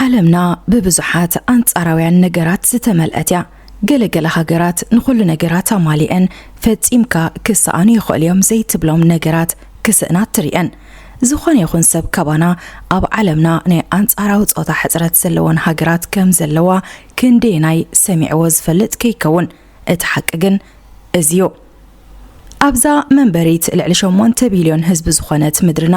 ዓለምና ብብዙሓት ኣንጻራውያን ነገራት ዝተመልአት እያ። ገለገለ ሃገራት ንኹሉ ነገራት ኣማሊአን ፈጺምካ ክሰኣኑ ይኽእሉ እዮም ዘይትብሎም ነገራት ክስእና ትርእየን። ዝኾነ ይኹን ሰብ ካባና ኣብ ዓለምና ናይ ኣንጻራዊ ጾታ ሕጽረት ዘለወን ሃገራት ከም ዘለዋ ክንደየናይ ሰሚዕዎ ዝፈልጥ ከይከውን፣ እቲ ሓቂ ግን እዚ እዩ። ኣብዛ መንበሪት ልዕሊ ሸሞንተ ቢልዮን ህዝቢ ዝኾነት ምድርና፣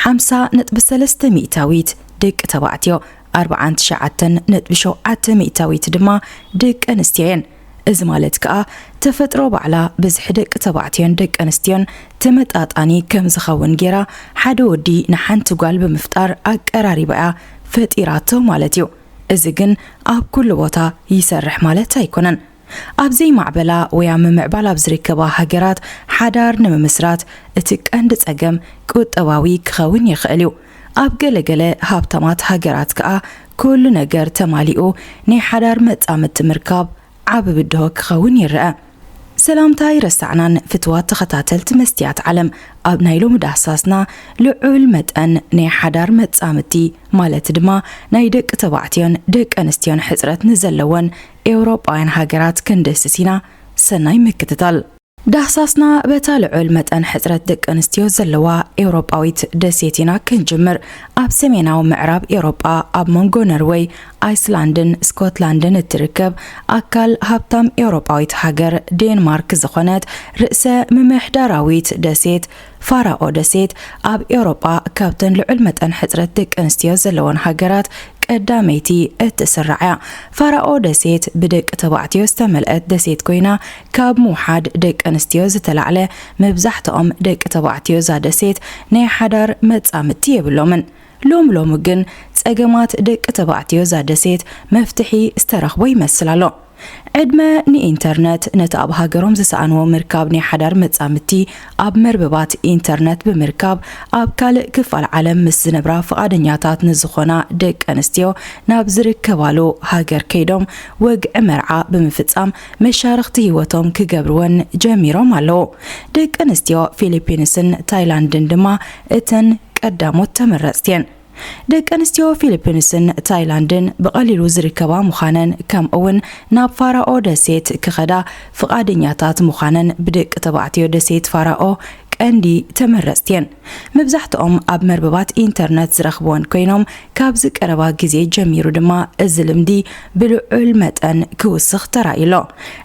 ሓምሳ ነጥቢ ሰለስተ ሚእታዊት ደቂ ተባዕትዮ፣ ኣርብዓን ትሽዓተን ነጥቢ ሸውዓተ ሚእታዊት ድማ ደቂ ኣንስትዮ እየን። እዚ ማለት ከኣ፣ ተፈጥሮ ባዕላ ብዝሒ ደቂ ተባዕትዮን ደቂ ኣንስትዮን ተመጣጣኒ ከም ዝኸውን ጌራ፣ ሓደ ወዲ ንሓንቲ ጓል ብምፍጣር ኣቀራሪባ እያ ፈጢራቶ ማለት እዩ። እዚ ግን ኣብ ኩሉ ቦታ ይሰርሕ ማለት ኣይኮነን። ኣብ ዘይማዕበላ ወይ ኣብ ምምዕባል ኣብ ዝርከባ ሃገራት ሓዳር ንምምስራት እቲ ቀንዲ ጸገም ቁጠባዊ ክኸውን ይኽእል እዩ። ኣብ ገለገለ ሃብታማት ሃገራት ከኣ ኩሉ ነገር ተማሊኡ ናይ ሓዳር መጻምድቲ ምርካብ ዓቢ ብድሆ ክኸውን ይረኣ። ሰላምታ ኣይረሳዕናን ፍትዋት ተኸታተልቲ መስትያት ዓለም። ኣብ ናይ ሎሚ ዳህሳስና ልዑል መጠን ናይ ሓዳር መጻምድቲ ማለት ድማ ናይ ደቂ ተባዕትዮን ደቂ ኣንስትዮን ሕጽረት ንዘለወን ኤውሮጳውያን ሃገራት ክንድህስስ ኢና። ሰናይ ምክትታል። ዳህሳስና በታ ልዑል መጠን ሕጽረት ደቂ ኣንስትዮ ዘለዋ ኤውሮጳዊት ደሴት ኢና ክንጅምር። ኣብ ሰሜናዊ ምዕራብ ኤውሮጳ ኣብ መንጎ ኖርወይ፣ ኣይስላንድን ስኮትላንድን እትርከብ ኣካል ሃብታም ኤውሮጳዊት ሃገር ዴንማርክ ዝኾነት ርእሰ ምምሕዳራዊት ደሴት ፋራኦ ደሴት ኣብ ኤውሮጳ ካብተን ልዑል መጠን ሕጽረት ደቂ ኣንስትዮ ዘለወን ሃገራት ቀዳመይቲ እትስራዕ እያ። ፋራኦ ደሴት ብደቂ ተባዕትዮ ዝተመልአት ደሴት ኮይና፣ ካብ ምውሓድ ደቂ ኣንስትዮ ዝተላዕለ መብዛሕትኦም ደቂ ተባዕትዮ እዛ ደሴት ናይ ሓዳር መጻምድቲ የብሎምን። ሎም ሎም ግን ጸገማት ደቂ ተባዕትዮ እዛ ደሴት መፍትሒ ዝተረኽቦ ይመስል ኣሎ። ዕድመ ንኢንተርነት፣ ነቲ ኣብ ሃገሮም ዝሰኣንዎ ምርካብ ናይ ሓዳር መጻምድቲ ኣብ መርበባት ኢንተርነት ብምርካብ ኣብ ካልእ ክፋል ዓለም ምስ ዝነብራ ፍቓደኛታት ንዝኾና ደቂ ኣንስትዮ ናብ ዝርከባሉ ሃገር ከይዶም ወግዒ መርዓ ብምፍጻም መሻርኽቲ ህይወቶም ክገብርወን ጀሚሮም ኣለዉ። ደቂ ኣንስትዮ ፊሊፒንስን ታይላንድን ድማ እተን ቀዳሞት ተመረጽቲ እየን። ደቂ ኣንስትዮ ፊሊፒንስን ታይላንድን ብቐሊሉ ዝርከባ ምዃነን፣ ከምኡ'ውን ናብ ፋራኦ ደሴት ክኸዳ ፍቓደኛታት ምዃነን ብደቂ ተባዕትዮ ደሴት ፋራኦ ቀንዲ ተመረጽቲ እየን። መብዛሕትኦም ኣብ መርበባት ኢንተርነት ዝረኽብወን ኮይኖም፣ ካብዚ ቀረባ ግዜ ጀሚሩ ድማ እዚ ልምዲ ብልዑል መጠን ክውስኽ ተራእዩ ኣሎ።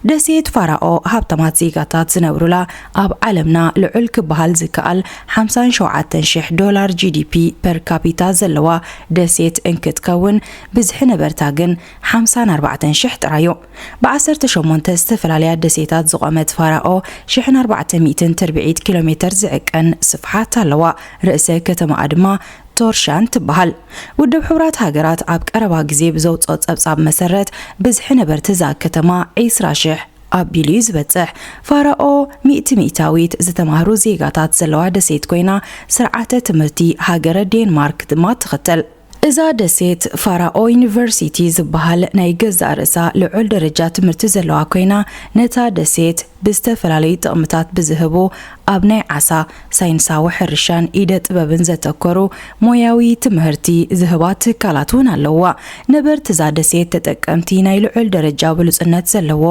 ደሴት ፋራኦ ሃብታማት ዜጋታት ዝነብሩላ፣ ኣብ ዓለምና ልዑል ክበሃል ዝከኣል ሓምሳን ሸውዓተን ሽሕ ዶላር ጂ ዲ ፒ ፐር ካፒታ ዘለዋ ደሴት እንትትከውን፣ ብዝሒ ነበርታ ግን ሓምሳን ኣርባዕተን ሽሕ ጥራይ እዩ። ብዓሰርተ ሸሞንተ ዝተፈላለያ ደሴታት ዝቖመት ፋራኦ ሽሕን ኣርባዕተ ሚእትን ትርብዒት ኪሎ ሜተር ዝዕቀን ስፍሓት ኣለዋ። ርእሰ ከተማኣ ድማ ቶርሻን ትበሃል። ውድብ ሕቡራት ሃገራት ኣብ ቀረባ ግዜ ብዘውጽኦ ጸብጻብ መሰረት፣ ብዝሒ ነበርቲ እዛ ከተማ ዒስራ ሽሕ ኣቢሉ እዩ ዝበጽሕ። ፋራኦ ሚእቲ ሚእታዊት ዝተማህሩ ዜጋታት ዘለዋ ደሴት ኮይና፣ ስርዓተ ትምህርቲ ሃገረ ዴንማርክ ድማ ትኽተል። እዛ ደሴት ፋራኦ ዩኒቨርሲቲ ዝበሃል ናይ ገዛእ ርእሳ ልዑል ደረጃ ትምህርቲ ዘለዋ ኮይና፣ ነታ ደሴት ብዝተፈላለዩ ጥቕምታት ብዝህቡ ኣብ ናይ ዓሳ፣ ሳይንሳዊ ሕርሻን ኢደ ጥበብን ዘተኮሩ ሞያዊ ትምህርቲ ዝህባ ትካላት እውን ኣለዋ። ነበርቲ እዛ ደሴት ተጠቀምቲ ናይ ልዑል ደረጃ ብሉጽነት ዘለዎ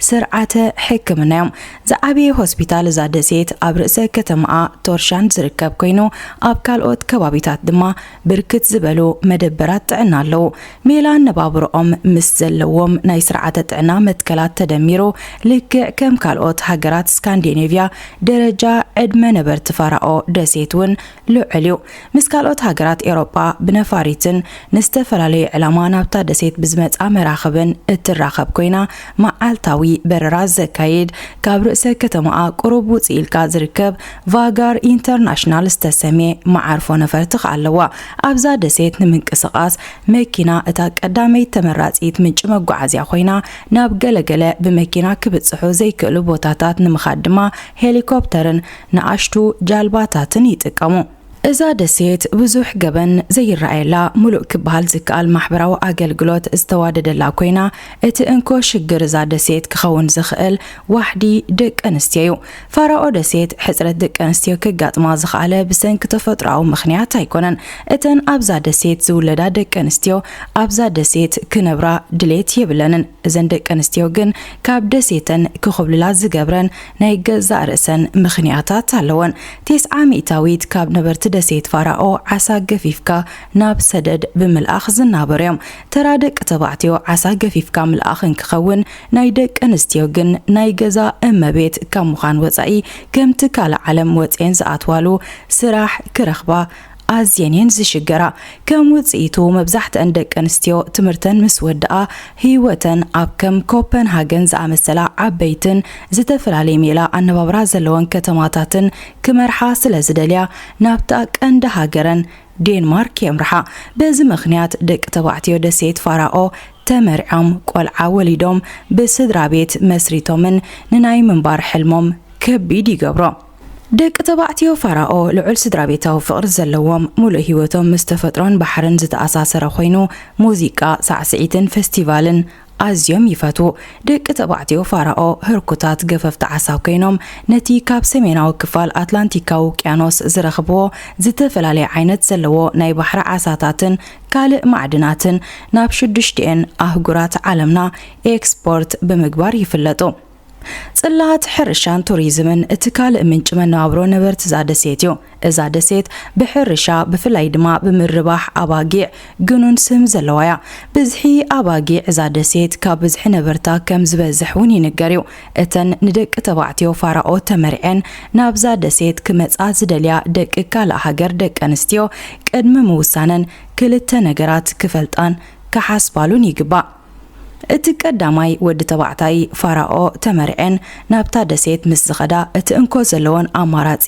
ስርዓተ ሕክምና እዮም። ዝዓበየ ሆስፒታል እዛ ደሴት ኣብ ርእሰ ከተማኣ ቶርሻን ዝርከብ ኮይኑ፣ ኣብ ካልኦት ከባቢታት ድማ ብርክት ዝበሉ መደበራት ጥዕና ኣለዉ። ሜላ ኣነባብርኦም ምስ ዘለዎም ናይ ስርዓተ ጥዕና መትከላት ተደሚሩ፣ ልክዕ ከም ካልኦት ሃገራት ስካንዲኔቭያ ደረጃ ዕድመ ነበርቲ ፋራኦ ደሴት እውን ልዑል እዩ። ምስ ካልኦት ሃገራት ኤውሮጳ ብነፋሪትን ንዝተፈላለዩ ዕላማ ናብታ ደሴት ብዝመጻ መራኽብን እትራኸብ ኮይና፣ መዓልታዊ በረራ ዘካይድ፣ ካብ ርእሰ ከተማኣ ቁሩብ ውጽእ ኢልካ ዝርከብ ቫጋር ኢንተርናሽናል ዝተሰምየ መዓርፎ ነፈርቲ ከኣ ኣለዋ። ኣብዛ ደሴት ንምንቅስቓስ መኪና እታ ቀዳመይቲ ተመራጺት ምንጪ መጓዓዝያ ኮይና፣ ናብ ገለገለ ብመኪና ክብጽሑ ዘይክእሉ ቦታታት ንምኻድ ድማ ሄሊኮፕተርን ንኣሽቱ ጃልባታትን ይጥቀሙ። እዛ ደሴት ብዙሕ ገበን ዘይረኣየላ፣ ምሉእ ክበሃል ዝከኣል ማሕበራዊ ኣገልግሎት ዝተዋደደላ ኮይና፣ እቲ እንኮ ሽግር እዛ ደሴት ክኸውን ዝኽእል ዋሕዲ ደቂ ኣንስትዮ እዩ። ፋራኦ ደሴት ሕጽረት ደቂ ኣንስትዮ ከጋጥማ ዝኸኣለ ብሰንኪ ተፈጥሮኣዊ ምኽንያት ኣይኮነን። እተን ኣብዛ ደሴት ዝውለዳ ደቂ ኣንስትዮ ኣብዛ ደሴት ክነብራ ድሌት የብለንን። እዘን ደቂ ኣንስትዮ ግን ካብ ደሴተን ክኹብልላ ዝገብረን ናይ ገዛእ ርእሰን ምኽንያታት ኣለወን። ተስዓ ሚእታዊት ካብ ነበርቲ ደሴት ፋራኦ ዓሳ ገፊፍካ ናብ ሰደድ ብምልኣኽ ዝናበሩ እዮም። ተራ ደቂ ተባዕትዮ ዓሳ ገፊፍካ ምልኣኽ እንክኸውን፣ ናይ ደቂ ኣንስትዮ ግን ናይ ገዛ እመቤት ካብ ምዃን ወጻኢ ከምቲ ካልእ ዓለም ወጺኤን ዝኣትዋሉ ስራሕ ክረኽባ ኣዝየን እየን ዝሽገራ። ከም ውጽኢቱ መብዛሕትአን ደቂ ኣንስትዮ ትምህርተን ምስ ወድኣ ህይወተን ኣብ ከም ኮፐንሃገን ዝኣመሰላ ዓበይትን ዝተፈላለየ ሜላ ኣነባብራ ዘለወን ከተማታትን ክመርሓ ስለ ዝደልያ ናብታ ቀንዲ ሃገረን ዴንማርክ የምርሓ። በዚ ምኽንያት ደቂ ተባዕትዮ ደሴት ፋራኦ ተመርዖም ቆልዓ ወሊዶም ብስድራ ቤት መስሪቶምን ንናይ ምንባር ሕልሞም ከቢድ ይገብሮ። ደቂ ተባዕትዮ ፋራኦ ልዑል ስድራ ቤታዊ ፍቕሪ ዘለዎም፣ ሙሉእ ህይወቶም ምስ ተፈጥሮን ባሕርን ዝተኣሳሰረ ኮይኑ፣ ሙዚቃ፣ ሳዕስዒትን ፈስቲቫልን ኣዝዮም ይፈትዉ። ደቂ ተባዕትዮ ፋራኦ ህርኩታት ገፈፍቲ ዓሳ ኮይኖም፣ ነቲ ካብ ሰሜናዊ ክፋል ኣትላንቲካዊ ውቅያኖስ ዝረኽብዎ ዝተፈላለየ ዓይነት ዘለዎ ናይ ባሕሪ ዓሳታትን ካልእ ማዕድናትን ናብ ሽዱሽቲኤን ኣህጉራት ዓለምና ኤክስፖርት ብምግባር ይፍለጡ። ጽላት ሕርሻን ቱሪዝምን እቲ ካልእ ምንጪ መነባብሮ ነበርቲ እዛ ደሴት እዩ። እዛ ደሴት ብሕርሻ፣ ብፍላይ ድማ ብምርባሕ ኣባጊዕ፣ ግኑን ስም ዘለዋ እያ። ብዝሒ ኣባጊዕ እዛ ደሴት ካብ ብዝሒ ነበርታ ከም ዝበዝሕ እውን ይንገር እዩ። እተን ንደቂ ተባዕትዮ ፋራኦ ተመርዔን ናብዛ ደሴት ክመጻ ዝደልያ ደቂ ካልእ ሃገር ደቂ ኣንስትዮ፣ ቅድሚ ምውሳነን ክልተ ነገራት ክፈልጣን ክሓስባሉን ይግባእ። እቲ ቀዳማይ፣ ወዲ ተባዕታይ ፋራኦ ተመርዔን ናብታ ደሴት ምስ ዝኸዳ፣ እቲ እንኮ ዘለወን ኣማራጺ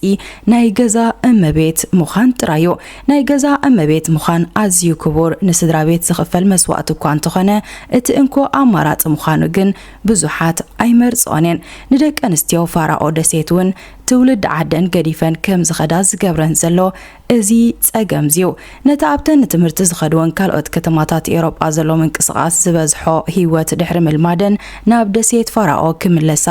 ናይ ገዛ እመቤት ምዃን ጥራይ እዩ። ናይ ገዛ እመቤት ምዃን ኣዝዩ ክቡር፣ ንስድራ ቤት ዝኽፈል መስዋእቲ እኳ እንተኾነ፣ እቲ እንኮ ኣማራጺ ምዃኑ ግን ብዙሓት ኣይመርጽኦን እየን። ንደቂ ኣንስትዮ ፋራኦ ደሴት እውን ትውልዲ ዓደን ገዲፈን ከም ዝኸዳ ዝገብረን ዘሎ እዚ ጸገም እዚዩ። ነቲ ኣብተን ንትምህርቲ ዝኸድወን ካልኦት ከተማታት ኤውሮጳ ዘሎ ምንቅስቓስ ዝበዝሖ ህይወት ድሕሪ ምልማደን፣ ናብ ደሴት ፋራኦ ክምለሳ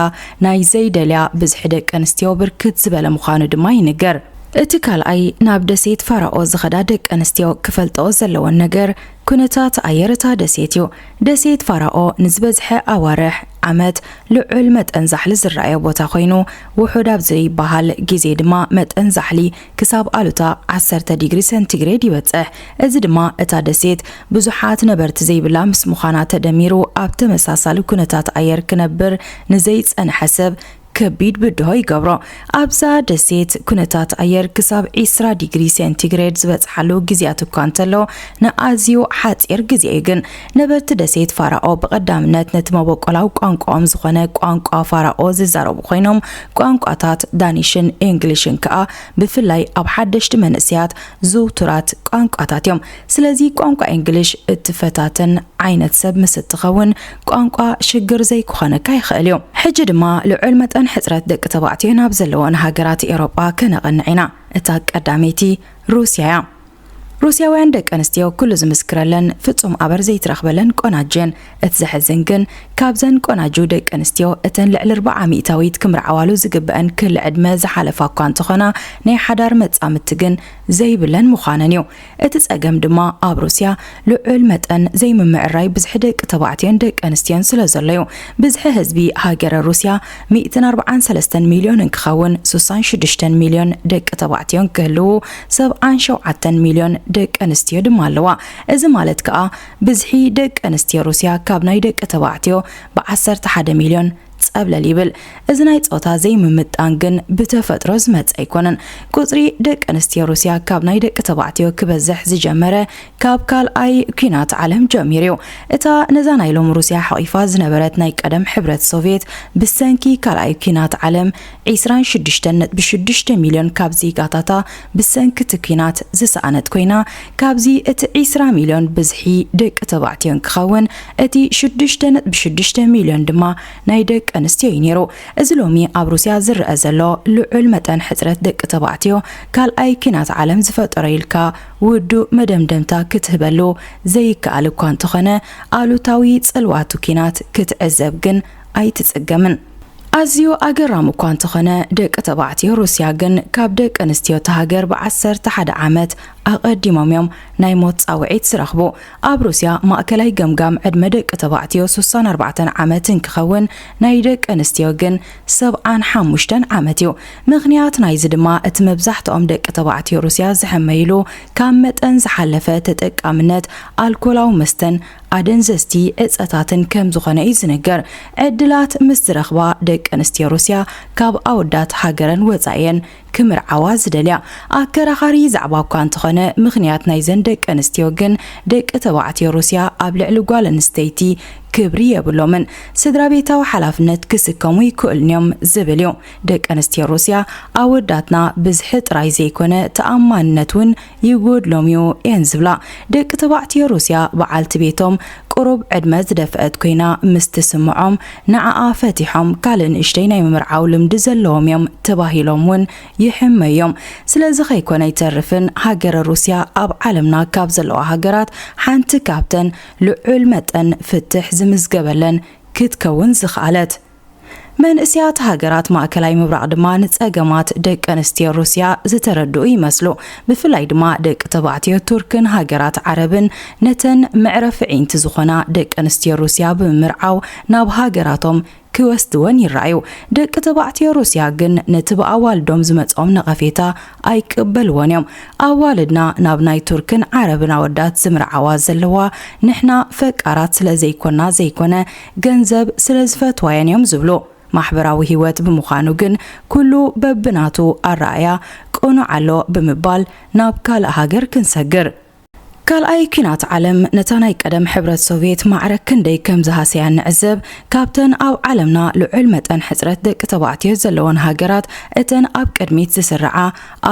ናይ ዘይደልያ ብዝሒ ደቂ ኣንስትዮ ብርክት ዝበለ ምዃኑ ድማ ይንገር። እቲ ካልኣይ፣ ናብ ደሴት ፋራኦ ዝኸዳ ደቂ ኣንስትዮ ክፈልጥኦ ዘለወን ነገር፣ ኩነታት ኣየር እታ ደሴት እዩ። ደሴት ፋራኦ ንዝበዝሐ ኣዋርሕ ዓመት ልዑል መጠን ዛሕሊ ዝረኣዮ ቦታ ኮይኑ፣ ውሑድ ኣብ ዘይበሃል ግዜ ድማ መጠን ዛሕሊ ክሳብ ኣሉታ ዓሰርተ ዲግሪ ሰንቲግሬድ ይበጽሕ። እዚ ድማ እታ ደሴት ብዙሓት ነበርቲ ዘይብላ ምስ ምዃና ተደሚሩ፣ ኣብ ተመሳሳሊ ኩነታት ኣየር ክነብር ንዘይጸንሐ ሰብ ከቢድ ብድሆ ይገብሮ። ኣብዛ ደሴት ኩነታት ኣየር ክሳብ ዒስራ ዲግሪ ሴንቲግሬድ ዝበጽሓሉ ግዜያት እኳ እንተሎ፣ ንኣዝዩ ሓጺር ግዜ እዩ ግን። ነበርቲ ደሴት ፋራኦ ብቐዳምነት ነቲ መበቆላዊ ቋንቋኦም ዝኾነ ቋንቋ ፋራኦ ዝዛረቡ ኮይኖም፣ ቋንቋታት ዳኒሽን እንግሊሽን ከኣ ብፍላይ ኣብ ሓደሽቲ መንእሰያት ዝውቱራት ቋንቋታት እዮም። ስለዚ ቋንቋ እንግሊሽ እትፈታተን ዓይነት ሰብ ምስ እትኸውን፣ ቋንቋ ሽግር ዘይክኾነካ ይኽእል እዩ። ሕጂ ድማ ልዑል መጠን ሕጽረት ደቂ ተባዕትዮ ናብ ዘለወን ሃገራት ኤውሮጳ ከነቕንዕ ኢና። እታ ቀዳመይቲ ሩስያ እያ። ሩስያውያን ደቂ ኣንስትዮ ኩሉ ዝምስክረለን፣ ፍጹም ኣበር ዘይትረኽበለን ቆናጆ እየን። እቲ ዘሕዝን ግን፣ ካብዘን ቆናጁ ደቂ ኣንስትዮ እተን ልዕሊ ኣርብዓ ሚእታዊት ክምርዓዋሉ ዝግበአን ክሊ ዕድመ ዝሓለፋ እኳ እንተኾና፣ ናይ ሓዳር መጻምድቲ ግን ዘይብለን ምዃነን እዩ። እቲ ጸገም ድማ ኣብ ሩስያ ልዑል መጠን ዘይምምዕራይ ብዝሒ ደቂ ተባዕትዮን ደቂ ኣንስትዮን ስለ ዘሎ እዩ። ብዝሒ ህዝቢ ሃገረ ሩስያ ሚእትን ኣርብዓን ሰለስተን ሚልዮን እንክኸውን፣ ስሳን ሽዱሽተን ሚልዮን ደቂ ተባዕትዮ እንክህልዉ፣ ሰብዓን ሸውዓተን ሚልዮን ደቂ ኣንስትዮ ድማ ኣለዋ። እዚ ማለት ከኣ ብዝሒ ደቂ ኣንስትዮ ሩስያ ካብ ናይ ደቂ ተባዕትዮ ብዓሰርተ ሓደ ሚልዮን ጸብለል ይብል። እዚ ናይ ጾታ ዘይምምጣን ግን ብተፈጥሮ ዝመጸ ኣይኮነን። ቁጽሪ ደቂ ኣንስትዮ ሩስያ ካብ ናይ ደቂ ተባዕትዮ ክበዝሕ ዝጀመረ ካብ ካልኣይ ኲናት ዓለም ጀሚሩ እዩ። እታ ነዛ ናይ ሎም ሩስያ ሓቒፋ ዝነበረት ናይ ቀደም ሕብረት ሶቭየት ብሰንኪ ካልኣይ ኲናት ዓለም ዕስራን ሽዱሽተን ነጥቢ ሽዱሽተ ሚልዮን ካብ ዜጋታታ ብሰንኪ እቲ ኲናት ዝሰኣነት ኮይና፣ ካብዚ እቲ ዕስራ ሚልዮን ብዝሒ ደቂ ተባዕትዮ እንትኸውን፣ እቲ ሽዱሽተ ነጥቢ ሽዱሽተ ሚልዮን ድማ ናይ ደቂ ኣንስትዮ እዩ ነይሩ። እዚ ሎሚ ኣብ ሩስያ ዝረአ ዘሎ ልዑል መጠን ሕጽረት ደቂ ተባዕትዮ ካልኣይ ኲናት ዓለም ዝፈጠሮ ኢልካ ውዱእ መደምደምታ ክትህበሉ ዘይከኣል እኳ እንተኾነ፣ ኣሉታዊ ጽልዋቱ ኲናት ክትዕዘብ ግን ኣይትጽገምን። ኣዝዩ ኣገራሚ እኳ እንተኾነ፣ ደቂ ተባዕትዮ ሩስያ ግን ካብ ደቂ ኣንስትዮ እታ ሃገር ብዓሰርተ ሓደ ዓመት ኣቐዲሞም እዮም ናይ ሞት ጻውዒት ዝረኽቡ። ኣብ ሩስያ ማእከላይ ገምጋም ዕድመ ደቂ ተባዕትዮ ሱሳን ኣርባዕተን ዓመት እንክኸውን፣ ናይ ደቂ ኣንስትዮ ግን ሰብዓን ሓሙሽተን ዓመት እዩ። ምኽንያት ናይዚ ድማ እቲ መብዛሕትኦም ደቂ ተባዕትዮ ሩስያ ዝሕመይሉ ካብ መጠን ዝሓለፈ ተጠቃምነት ኣልኮላዊ መስተን ኣደንዘዝቲ ዕጸታትን ከም ዝኾነ እዩ ዝንገር። ዕድላት ምስ ዝረኽባ ደቂ ኣንስትዮ ሩስያ ካብ ኣወዳት ሃገረን ወጻኢ እየን ክምርዓዋ ዝደልያ። ኣከራኻሪ ዛዕባ እኳ እንተኾነ፣ ምኽንያት ናይዘን ደቂ ኣንስትዮ ግን ደቂ ተባዕትዮ ሩስያ ኣብ ልዕሊ ጓል ኣንስተይቲ ክብሪ የብሎምን፣ ስድራ ቤታዊ ሓላፍነት ክስከሙ ይክእሉን እዮም ዝብል እዩ። ደቂ ኣንስትዮ ሩስያ ኣወዳትና ብዝሒ ጥራይ ዘይኮነ ተኣማንነት እውን ይጎድሎም እዩ እየን ዝብላ። ደቂ ተባዕትዮ ሩስያ በዓልቲ ቤቶም ቁሩብ ዕድመ ዝደፍአት ኮይና ምስ ትስምዖም፣ ንዓኣ ፈቲሖም ካልእ ንእሽተይ ናይ ምምርዓው ልምዲ ዘለዎም እዮም ተባሂሎም እውን ይሕመዩ እዮም። ስለዚ ከይኮነ ኣይተርፍን፣ ሃገረ ሩስያ ኣብ ዓለምና ካብ ዘለዋ ሃገራት ሓንቲ ካብተን ልዑል መጠን ፍትሕ ዝምዝገበለን ክትከውን ዝኸኣለት። መንእስያት ሃገራት ማእከላይ ምብራቕ ድማ ንጸገማት ደቂ ኣንስትዮ ሩስያ ዝተረድኡ ይመስሉ። ብፍላይ ድማ ደቂ ተባዕትዮ ቱርክን ሃገራት ዓረብን ነተን መዕረፊ ዒንቲ ዝኾና ደቂ ኣንስትዮ ሩስያ ብምምርዓው ናብ ሃገራቶም ክወስድወን ይረኣዩ። ደቂ ተባዕትዮ ሩስያ ግን ነቲ ብኣዋልዶም ዝመጽኦም ነቐፌታ ኣይቅበልዎን እዮም። ኣዋልድና ናብ ናይ ቱርክን ዓረብን ኣወዳት ዝምርዓዋ ዘለዋ ንሕና ፈቃራት ስለ ዘይኮና ዘይኮነ፣ ገንዘብ ስለ ዝፈትዋየን እዮም ዝብሉ። ማሕበራዊ ህይወት ብምዃኑ ግን ኩሉ በብናቱ ኣረኣእያ ቅኑዕ ኣሎ ብምባል ናብ ካልእ ሃገር ክንሰግር። ካልኣይ ኲናት ዓለም ነታ ናይ ቀደም ሕብረት ሶቭየት ማዕረ ክንደይ ከም ዝሃሰያ ንዕዘብ። ካብተን ኣብ ዓለምና ልዑል መጠን ሕጽረት ደቂ ተባዕትዮ ዘለወን ሃገራት፣ እተን ኣብ ቅድሚት ዝስርዓ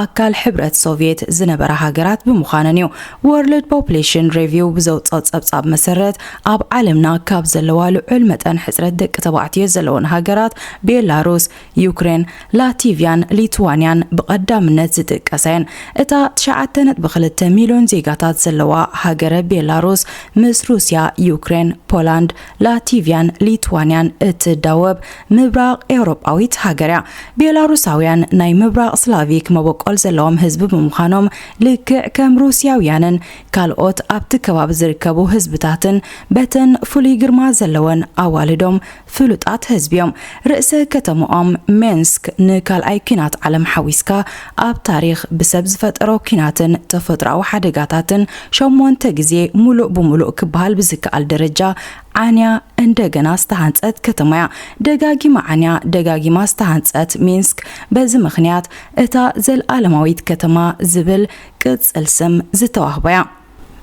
ኣካል ሕብረት ሶቭየት ዝነበራ ሃገራት ብምዃነን እዩ። ወርልድ ፖፑሌሽን ሬቪው ብዘውጽኦ ጸብጻብ መሰረት፣ ኣብ ዓለምና ካብ ዘለዋ ልዑል መጠን ሕጽረት ደቂ ተባዕትዮ ዘለወን ሃገራት፣ ቤላሩስ፣ ዩክሬን፣ ላቲቪያን ሊትዋንያን ብቐዳምነት ዝጥቀሳ እየን። እታ ትሽዓተ ነጥቢ ክልተ ሚልዮን ዜጋታት ዘለዋ ሃገረ ቤላሩስ፣ ምስ ሩስያ፣ ዩክሬን፣ ፖላንድ፣ ላቲቪያን ሊትዋንያን እትዳወብ ምብራቕ ኤውሮጳዊት ሃገር እያ። ቤላሩሳውያን ናይ ምብራቕ ስላቪክ መበቆል ዘለዎም ህዝቢ ብምዃኖም፣ ልክዕ ከም ሩስያውያንን ካልኦት ኣብቲ ከባቢ ዝርከቡ ህዝብታትን፣ በተን ፍሉይ ግርማ ዘለወን ኣዋልዶም ፍሉጣት ህዝቢ እዮም። ርእሰ ከተማኦም ሜንስክ፣ ንካልኣይ ኲናት ዓለም ሓዊስካ፣ ኣብ ታሪኽ ብሰብ ዝፈጠሮ ኲናትን ተፈጥሮኣዊ ሓደጋታትን ሸሞንተ ግዜ ሙሉእ ብሙሉእ ክበሃል ብዝከኣል ደረጃ ዓንያ እንደገና ዝተሃንጸት ከተማ እያ። ደጋጊማ ዓንያ፣ ደጋጊማ ዝተሃንጸት ሚንስክ፣ በዚ ምኽንያት እታ ዘልኣለማዊት ከተማ ዝብል ቅጽል ስም ዝተዋህቦ እያ።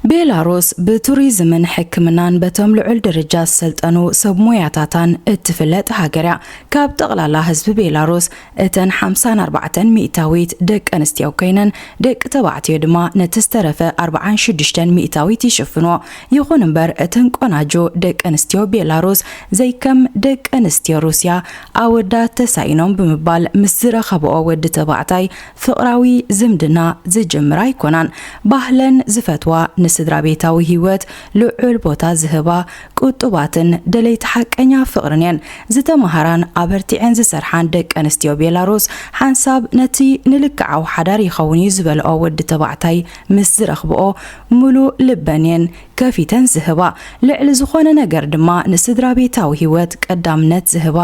ቤላሩስ ብቱሪዝምን ሕክምናን በቶም ልዑል ደረጃ ዝሰልጠኑ ሰብ ሞያታታን እትፍለጥ ሃገር እያ። ካብ ጠቕላላ ህዝቢ ቤላሩስ እተን ሓምሳን ኣርባዕተን ሚእታዊት ደቂ ኣንስትዮ ኮይነን፣ ደቂ ተባዕትዮ ድማ ነቲ ዝተረፈ ኣርባዓን ሽዱሽተን ሚእታዊት ይሽፍንዎ። ይኹን እምበር፣ እተን ቆናጆ ደቂ ኣንስትዮ ቤላሩስ ዘይከም ደቂ ኣንስትዮ ሩስያ ኣወዳት ተሳኢኖም ብምባል ምስ ዝረኸብኦ ወዲ ተባዕታይ ፍቕራዊ ዝምድና ዝጅምራ ኣይኮናን። ባህለን ዝፈትዋ፣ ንስድራ ቤታዊ ህይወት ልዑል ቦታ ዝህባ፣ ቁጡባትን ደለይቲ ሓቀኛ ፍቕርን እየን። ዝተመሃራን ኣበርቲዐን ዝሰርሓን ደቂ ኣንስትዮ ቤላሩስ፣ ሓንሳብ ነቲ ንልክዓዊ ሓዳር ይኸውን እዩ ዝበልኦ ወዲ ተባዕታይ ምስ ዝረኽብኦ፣ ሙሉእ ልበን እየን ከፊተን ዝህባ፣ ልዕሊ ዝኾነ ነገር ድማ ንስድራ ቤታዊ ህይወት ቀዳምነት ዝህባ፣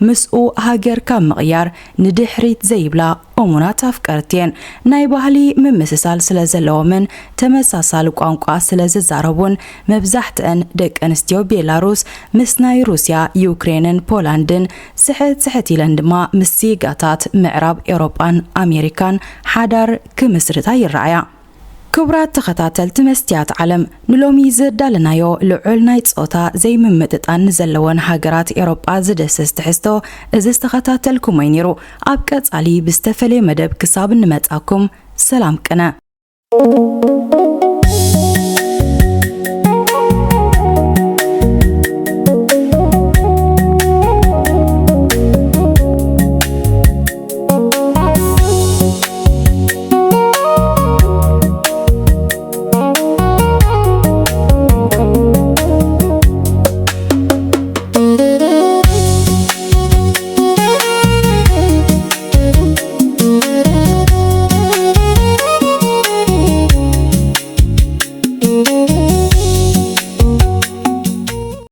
ምስኡ ሃገር ካብ ምቕያር ንድሕሪት ዘይብላ እሙናት ኣፍቀርቲ እየን። ናይ ባህሊ ምምስሳል ስለ ዘለዎምን ተመሳሳሊ ቋንቋ ስለ ዝዛረቡን፣ መብዛሕትአን ደቂ ኣንስትዮ ቤላሩስ ምስ ናይ ሩስያ፣ ዩክሬንን ፖላንድን ስሕት ስሕት ኢለን ድማ ምስ ዜጋታት ምዕራብ ኤውሮጳን ኣሜሪካን ሓዳር ክምስርታ ይረኣያ። ክቡራት ተኸታተልቲ መስትያት ዓለም፣ ንሎሚ ዘዳለናዮ ልዑል ናይ ጾታ ዘይምምጥጣን ንዘለወን ሃገራት ኤውሮጳ ዝድህስስ ትሕዝቶ እዚ ዝተኸታተልኩሞ እዩ ነይሩ። ኣብ ቀጻሊ ብዝተፈለየ መደብ ክሳብ እንመጻኩም፣ ሰላም ቅነ።